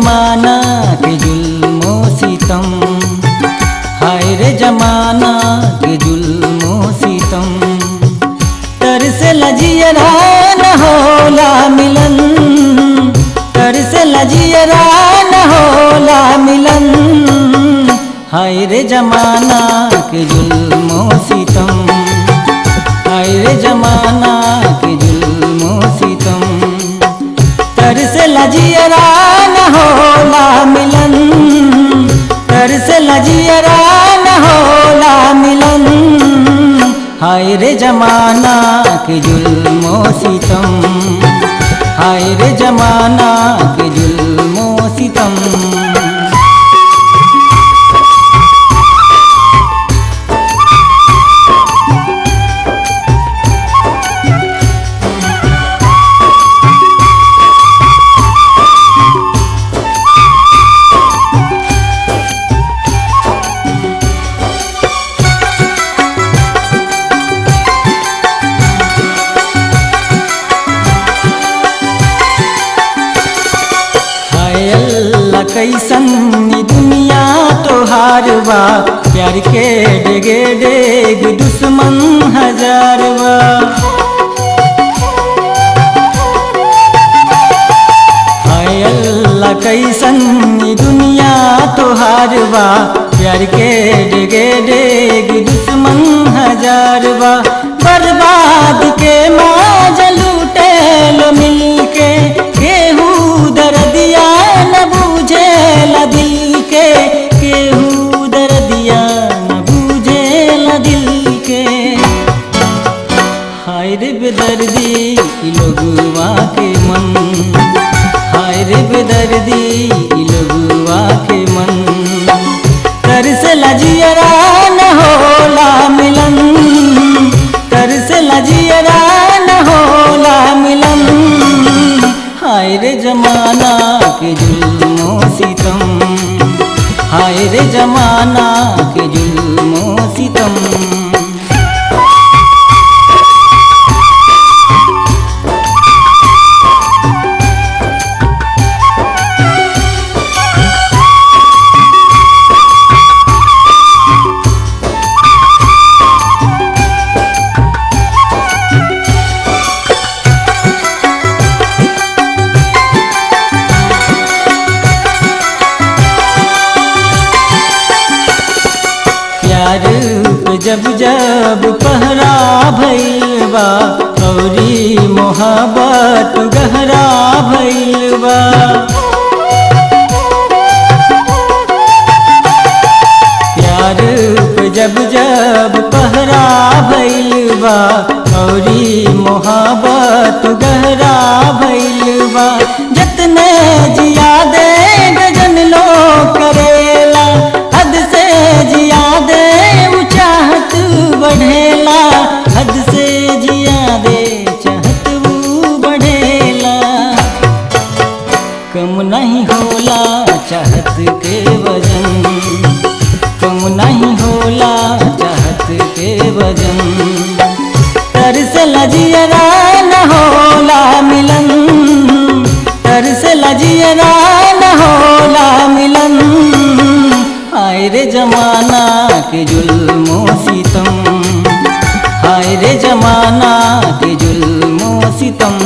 जमाना के जुल्मो सितम, हाय रे जमाना के जुल्मो सितम। तरसे लजियरा न होला मिलन, तरसे लजियरा न होला मिलन। हाय रे जमाना के जुल्मो सितम, हाय रे जमाना के जुल्मो सितम। तरसे लजियरा न होला मिलन, तरसे लजियरा न होला मिलन। हाय रे जमाना के जुल्मो सितम, हाय रे जमाना के जुल्मो सितम। कैसन दुनिया तोहार बा, प्यार के डेगे डेग दुश्मन हजार बा। हाय अल्लाह कैसन दुनिया तोहार बा, प्यार के डेगे डेग दुश्मन हजार बा। बर्बाद के माज लूटे लो मिलके, केहू दर्दिया न बूझेला दिल के, केहू दर्दिया न बूझेला दिल के। हाय रे बेदर्दी ई लोगवा के मन, हाय रे बेदर्दी ई लोगवा के मन। तरसे लजियरा न होला मिलन, तरसे लजियरा न होला मिलन। हाय रे जमाना के जुल्मो सितम, हाय रे जमाना के जुल्मो सितम। प्यार पे जब जब पहरा भइल बा, औरी मोहब्बत गहरा भइल बा। प्यार पे जब जब पहरा भइल बा, औरी मोहब्बत गहरा भइल बा। जितने जियादे गजन लोग करेला, हद से जियादे चाहत बढ़ेला, हद से जियादे चाहत वो बढ़ेला। कम नहीं होला चाहत के वजन, कम नहीं होला चाहत के वजन। तरसे लजियरा न होला मिलन, तरसे लजियरा न होला मिलन। हाय रे जमाना के जुल्मो सितम, हाय रे जमाना के जुल्मो सितम।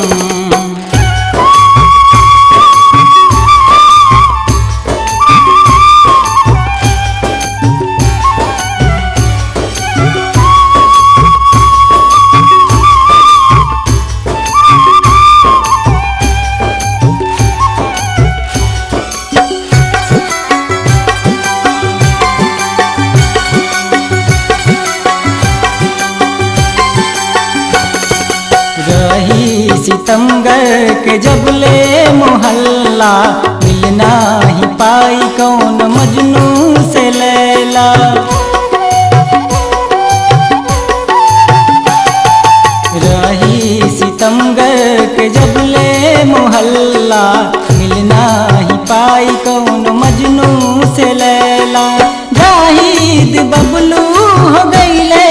रही सितमगर के जब ले मोहल्ला, मिलना ही पाई कौन मजनू से लैला। रही सितमगर के जब ले मोहल्ला, मिलना ही पाई कौन मजनू से लैला। जाहिद बबलू हो गईले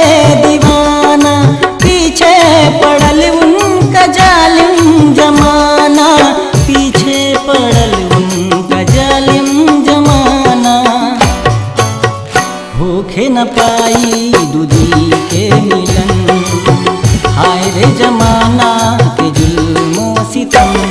दीवाना, पीछे पड़ल उनका जालिम जमाना, पीछे पड़ल उनका होखे न पाई दू दिल के मिलन। हाय रे जमाना के जुल्मो सितम।